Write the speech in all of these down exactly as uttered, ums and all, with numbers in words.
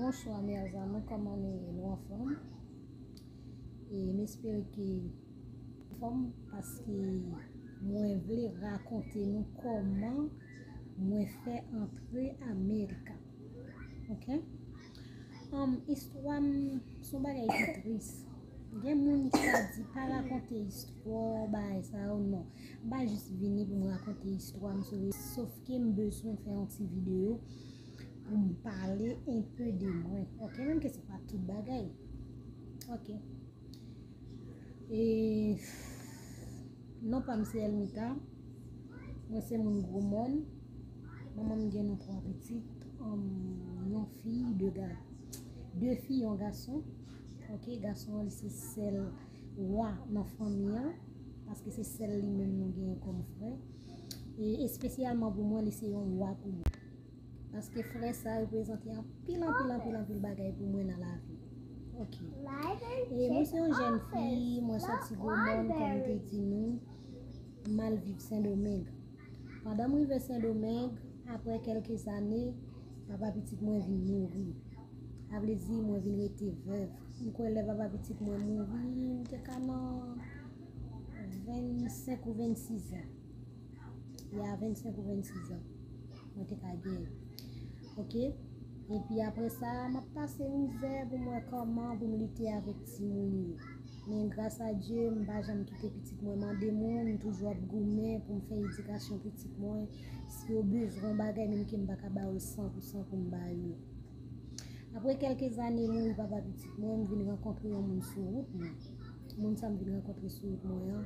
Bonsoir mes amours, kòman nou ye? Nou anfòm? E m espere ke anfòm, paske mwen vle rakonte nou kòman mwen fè antre Amerika. Ok? Um, istwa m se yon bagay ki tris. Gen moun ki ka di pa rakonte istwa, bagay sa yo, non. M pa jis vini pou m rakonte istwa m sou rezo, sof ke m bezwen fè yon ti videyo pou m pale enpe de mwen. Ok, menm ke se pa tout bagay. Ok. E non pa m se Elmita. Mwen se moun Gwo Mòn. Manman m gen nou twa pitit, um, yon fi, de ga, de fi, yon gason. Ok, gason an li se sèl wa nan fanmi an, paske se sèl li menm nou genyen kòm frè. E espesyalman pou mwen, li se yon wa pou mwen. Paske frè sa reprezante anpil, anpil, anpil, anpil bagay pou mwen nan lavi. Ok. E mwen se yon jèn fi, mwen sòti Gwo Mòn, kòm m te di nou, m al viv Sendomeng. Pandan m rive Sendomeng, apre kèlke zane, papa pitit mwen vin mouri. Sa vle di, mwen vin rete vèv. M kwè lè papa pitit mwen mouri, m te ka nan vennsenk ou vennsis an. Ya, vennsenk ou vennsis an mwen te ka genyen. Ok? Epi apre sa, m ap pase mizè pou m wè kòman pou m lite avèk timoun yo. Men gras a Dye, m pa janm kite pitit mwen mande moun, m toujou ap goumen pou m fè edikasyon pitit mwen. Si yo bezwen yon bagay, menm ke m pa ka ba yo l san pou san pou m ba yo. Apre kèlke zane mouri papa pitit mwen, m vin rankontre yon moun sou wout mwen. Moun sa m vin rankontre sou wout mwen an,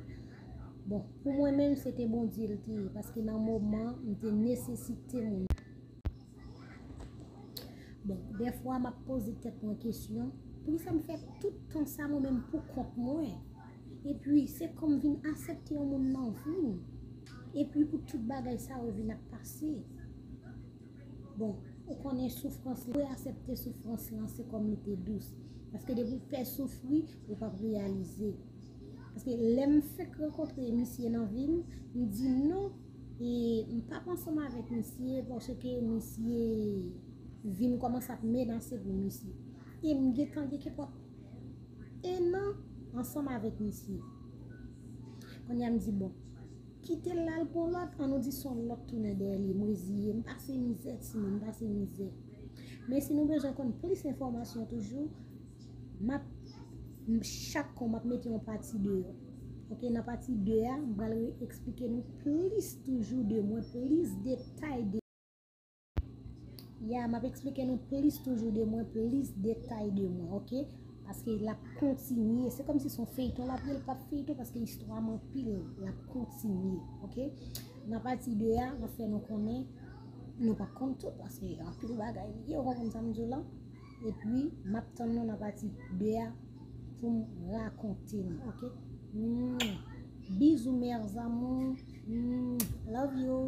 bon, pou mwen menm, se te Bondye l te ye, paske nan moman m te nesesite moun. Bon, dèfwa m ap poze tèt mwen kesyon, poukisa m fè tout tan sa mwen menm pou kont mwen? Epi, se kòm vin aksepte yon moun nan vi m. Epi, pou tout bagay sa yo vin ap pase. Bon, ou konnen soufrans la, ou aksepte soufrans lan, se kòm li te dous. Paske depi w pè soufri, ou p ap reyalize. Paske lè m fenk rankontre misye nan vi m, m di non, e m p ap ansanm avèk misye, paske misye vin kòmanse ap menase pou misye. E m gentan gen kenpòt en an ansanm avèk misye. Kounye a m di, bon, kite l al pou lòt, an nou di se yon lòt tounen dèyè li. M reziye, m pase mizè, timoun, m pase mizè. Men si nou bezwen konn plis enfòmasyon toujou, m ap, m, chak kou m ap mete yon pati de yo. Ok, nan pati de a, m pral re-, eksplike nou plis toujou de mwen, plis detay de. Ya, m ap eksplike nou plis toujou de mwen, plis detay de mwen, ok? Paske l ap kontinye. Se kòmsi se yon feyton l ap ye, l p ap feyton paske istwa m anpil, l ap kontinye, ok? Nan pati de a, m ap fè nou konnen, nou p ap konn tout, paske anpil bagay li ye, ou konprann sa m di w la? Epi, m ap tann nou nan pati de a pou m rakonte nou, ok? Mwah. Bizou, mes amours. Mwah. Love you.